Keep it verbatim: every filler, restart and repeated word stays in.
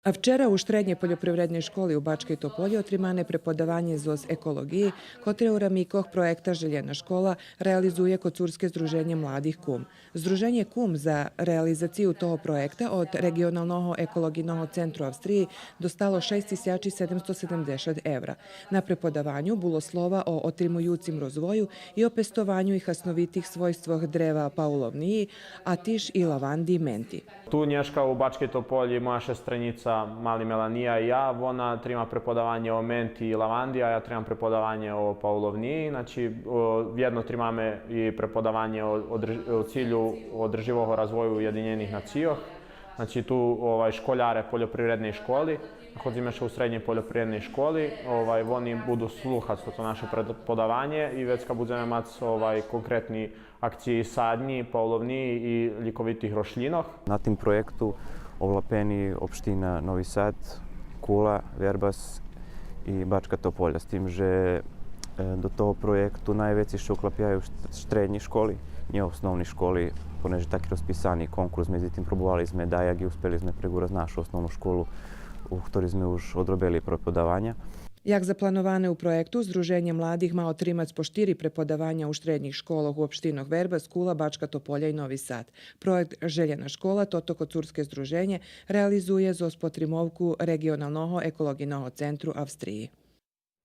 А вчера у Штреднєй польопривредней школи у Бачкей Тополї отримане преподаванє зоз еколоґиї, котре у рамикох проєкта Желєна школа реализує Коцурске здруженє младих Кум. Здруженє Кум за реализацию того проєкта од Реґионалного еколоґийного центру Австриї достало шейсц тисячи седемсто седемдзешат евра. На преподаваню було слова о отримуюцим розвою и о пестованю и хасновитих свойствох древа пауловниї, а тиж и лаванди менти. Ту нєшка у Бачкей Тополї моя шестренїца, мали Мелания и я, вона трима преподаванє о менти и лаванди, а я тримам преподаванє о пауловниї. Значи, о, вєдно тримаме и преподаванє о, о држ-, о цилю одрживого розвою Уєдинєних нацийох. Значи, ту, овай, школяре польопривредней школи, находзиме ше у Штреднєй польопривредней школи, овай, вони буду слухац тото наше преподаванє и вецка будземе мац, овай, конкретни акциї саднї, пауловниї и лїковитих рошлїнох. На тим проєкту овлапени општина Нови Сад, Кула, Вербас и Бачка Тополя. З тим же, е, до того проєкту найвецей ше уклапяю шт-, штреднї школи, нє основни школи, понеже таки розписани конкурс, медзитим пробовали зме даяк и успели зме прегурац нашу основну школу, у хторей зме уж одробели преподаваня. Як заплановане у проєкту, Здруженє младих ма отримац по штири преподаваня у штреднїх школох у општинох Вербас, Кула, Бачка Тополя и Нови Сад. Проєкт Желєна школа тото Коцурске здруженє реализує зоз потримовку Реґионалного еколоґийного центру Австриї.